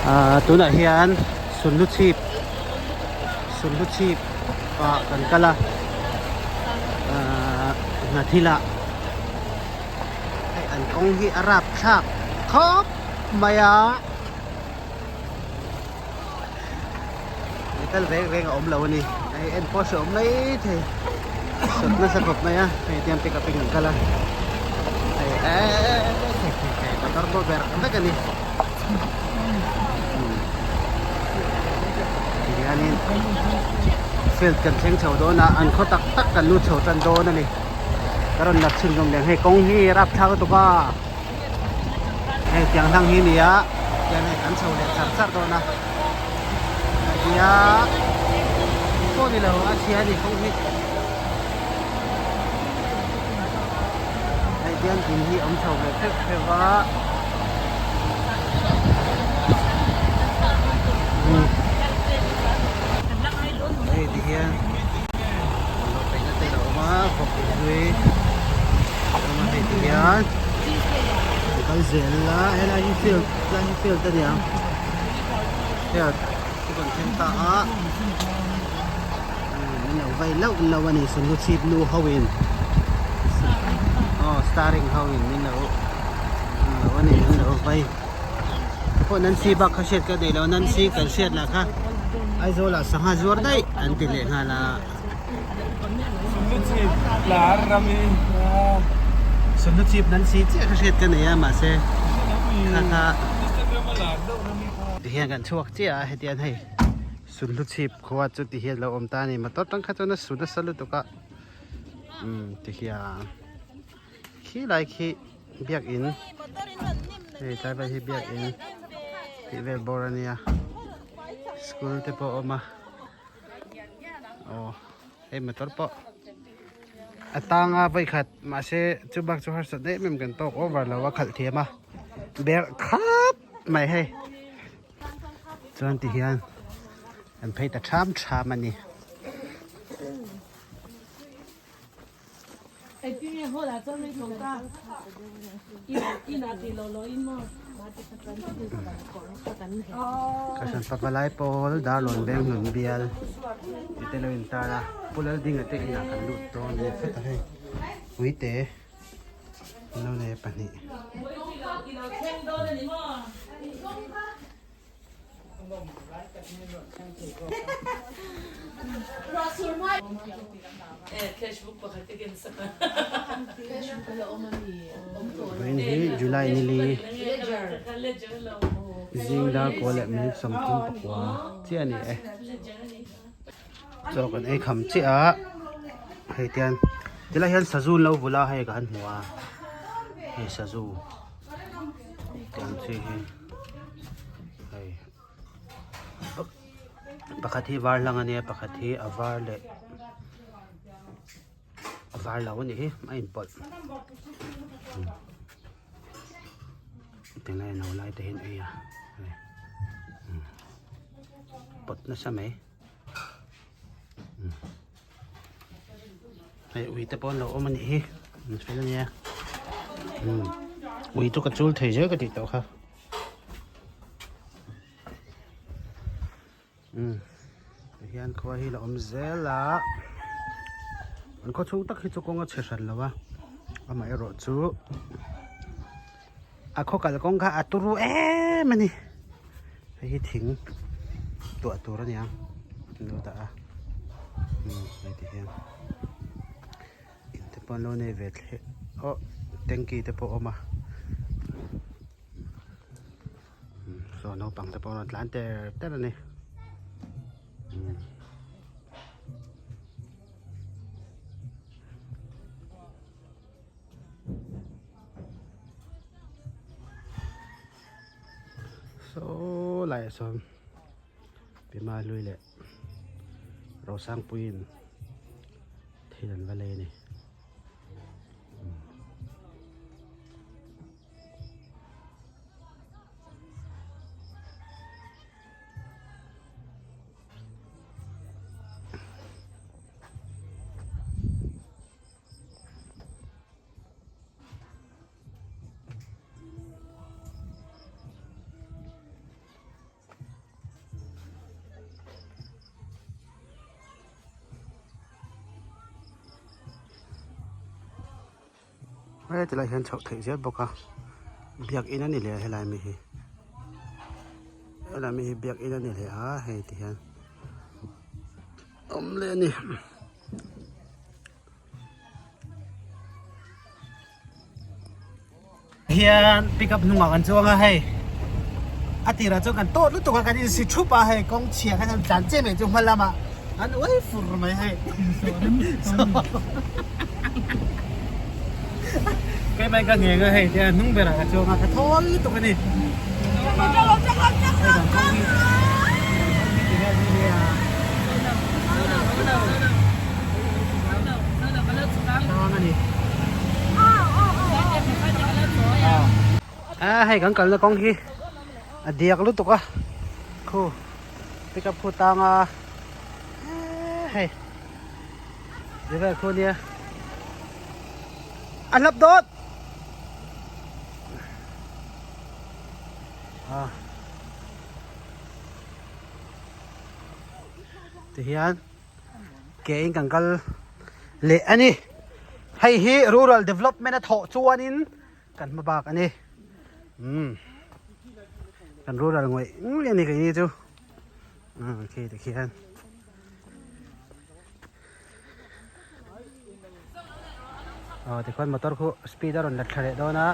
Ahh tunah hian sunhlu chhip sunhlu chhip ah kan kal a ahh hna thil ah hei an kawng hi a rap thlak khawp mai a metal reng reng a awm lo a ni hei en pawh a hrehawm mai thei sawt nasa khawp mai a hei tiang pick up in kan kal a hei eeee thei thei thei motor pawh ber vek a ni tihianin field kan thleng chho dawn a an khaw tak tak kan lut chho tan dawn a ni ka rawn la chhunzawm leh ang hei kawng hi rapthlak lutuk a. Hei tiang hlang hi nia tiang hei kan chho leh char char dawn a nia pawh ni lo a chhia a ni kawng hi hei tiang in hi awm chho ve pheuh pheuh a hei ti hian peihna te a awm a bawk hlui hei ti hian kal zel a helai hi field helai hi field a niang field chu kan thleng ta a min lo vei lauh lauh a ni sunhlu chhip nu ho in aw starring ho in min lo lo a ni an lo vei pawh Nancy bak kha hriat ka nei lo Nancy kan hriat lah kha Aizawl ah sangha zuar daih an ti leh nghal a. Sunhlu chhip Nancy chiah kha hriat ka nei a mahse kha kha ti hian kan chhuak chiah a hetiang hei Sunhlu chhip khua chu ti hian lo awm ta a ni motor tang kha chuan a su nasa lutuk a umm ti hian khilai khi biakin hei tlai vel hi biakin tih vel bawr a nia school te pawh a awm a aw hei motor pawh a tang a vawikhat mahse chu bak chu harsat em em kan tawk over lo a khalh thiam a ber khap mai hei chuan ti hian an phei ta tham tham a ni. Ka hran pavalai pawl Darlawn veng hnun bial tih te lo intar a Pu Laldinga te inah kan lut dawn a ni phawt a hei Puite an lo nei a pahnih. Vawiin hi July ni li zing dar kua leh minute 39 chiah a ni e. Chaw kan ei kham chiah a hei tian tilai hian sazu an lo vul a hei ka han hmu a hei sazu tiang chi hi hei pakhat hi var hlang a nia pakhat hi a var leh a var lo a nih hi a inpawlh tinge no lai te hian ei a hei pawt nasa mai hei ui te pawh an lo awm a nih hi an fel a nia ui chu ka chul thei zel ka tih tawh kha tihian khua hi la awm zel a an khaw chhung tak hi chu kawng a chhe hran lo a amaherawh chu a khaw kal kawng kha a turu em a ni hei hi thing tuah tur a ni ang an lo dah a hei ti hian in te pawh an lo nei ve thleh aw tanky te pawh a awm a saw naupang te pawh an rawn tlan ter ter a ni. Saw laiah sawn Pima hlui leh Rosangpuiin thil an va lei a ni. He tilai hian chhoh theih zel bawk a biakin a ni leh a helai mi hi helai mi hi biakin a ni leh a hei ti hian awm leh a ni. Hian pickup hnungah kan chuang a hei a tirah chuan kan tawt lutuk a kan insi thup a hei kawng chhia khan an tlan chiah mai chu hma lamah an uai fur mai hei keimah in ka ngheng a hei tia hnung berah ka chuang a ka thawl lutuk a ni hei kan kawng hi kan kawng hi ti vel hi nia tang a ni. A hei kan kalna kawng hi a diak lutuk a khu pickup khu tang a hei ti vel khu nia a hlap dawt a ti hian ke in kan kal leh a ni hei hi rural development a thawh chuanin kan hma bak a ni umm kan rural ngawih ngawih a ni keini chu umm khi tikhian. Aw tikhuan motor khu speed a rawn la thla leh dawn a.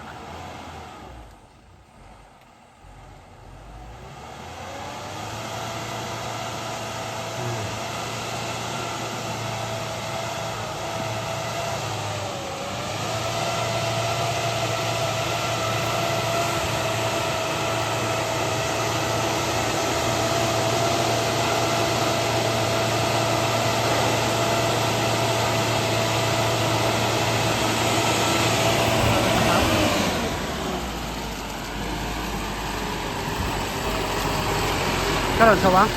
Ka rawn chho ang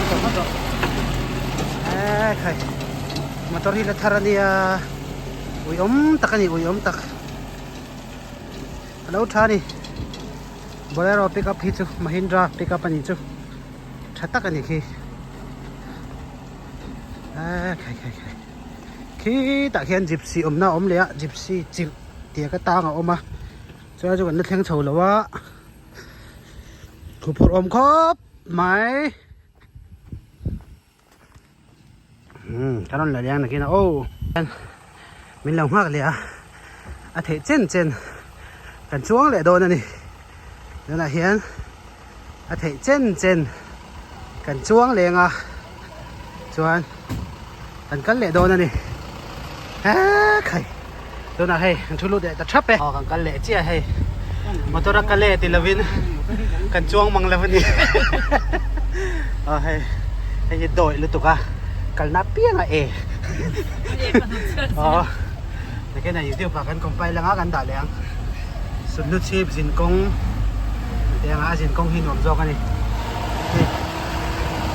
chho phawt rawh e khai motor hi la thar ania ui awm tak ani ui awm tak a lo tha ani bolero pickup hi chu mahindra pickup ani chu tha tak ani khi e khai khai khai khitah khian gypsy awmna a awm leh a gypsy chilh tiang atang a awm a. Chuan chu kan la thleng chho lo a thu phurh awm khawp mai umm ka rawn la liang nakin a aw min lo nghak leh a a theih chen chen kan chuang leh dawn a ni tunah hian a theih chen chen kan chuang leng a chuan kan kal leh dawn a ni eee khai tunah hei an thu lut leh ta thap e aw kan kal leh chiah hei motor a kal e ti lovin kan chuang mang lo a ni aw hei hei hi dawih lutuk a kalna apiang a e aw Nakin ah youtube ah kan compile anga kan dah leh ang Sunhlu chhip zin kawng tih anga a zin kawng hi nuam zawk a ni hei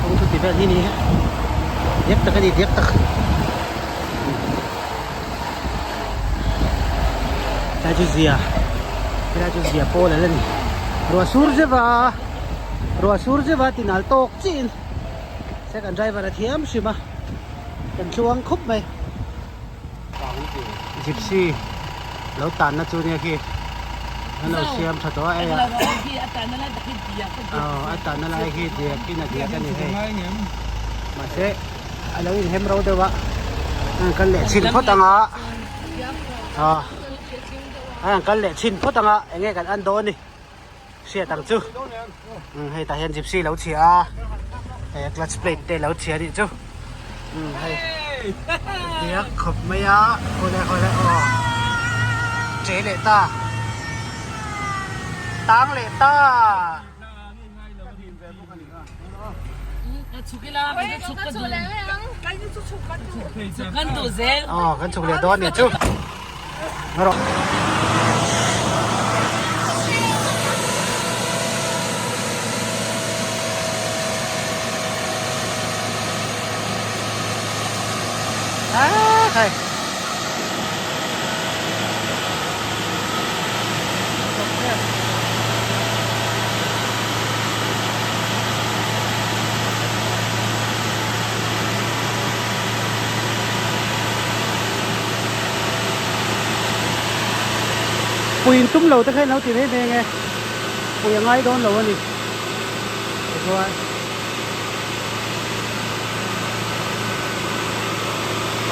kawng chu ti vel hi ni diak tak a ni diak tak helai chu zia helai chu zia pawl ala ni ruah sur zeuh a ruah sur zeuh a tinal tawk chiah in second driver a thiam hrim a kan tluang khawp mai. Gypsy lo tanna chu nia khi an lo siam tha tawh a hei a aw a tanna lai khi diak in a diak a ni hei mahse a lo inhem ro deuh a an kal leh chhin phawt ang a aw an kal leh chhin phawt ang a eng nge kan an dawn ni hriat ang chu hei tah hian gypsy lo chhia a hei a clutch plate te lo chhia anih chu umm hei diak khawp mai a khawle khawle aw che leh ta tang leh ta. Aw kan chhuk leh dawn anih chu rawh. Hei. Pui in tum lo te kha in lo ti mai mai ange. Pui a ngai dawn lo a ni. Tichuan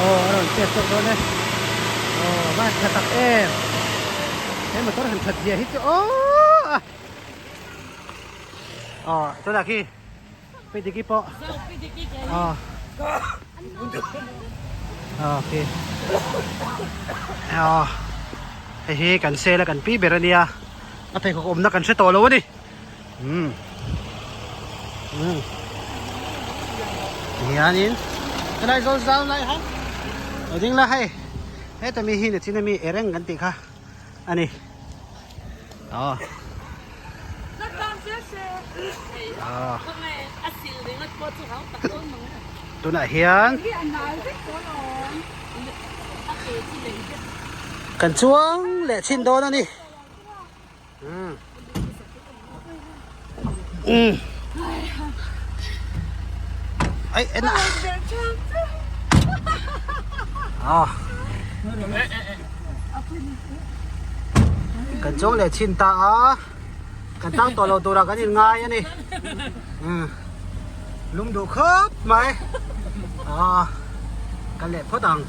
aw a rawn chet chawk dawn e. Aw van tha tak em. He motor han that zia hi chu aw. Aw tunah khi Pidiki pawh aw aw khi aw hei hi kan sel a kan pi ber ania a pheikhawk awmna kan hre tawh lo ani umm umm tihianin helai zawl zau lai ha lo ding la hei heta mi hi nachin ami ereng kan tih kha ani aw tunah hian kan chuang leh chhin dawn a ni ai en a ah kan chuang leh chhin ta a kan tang tawh lo turah kan in ngai a ni lung duh khawp mai ah kan leh phawt ang.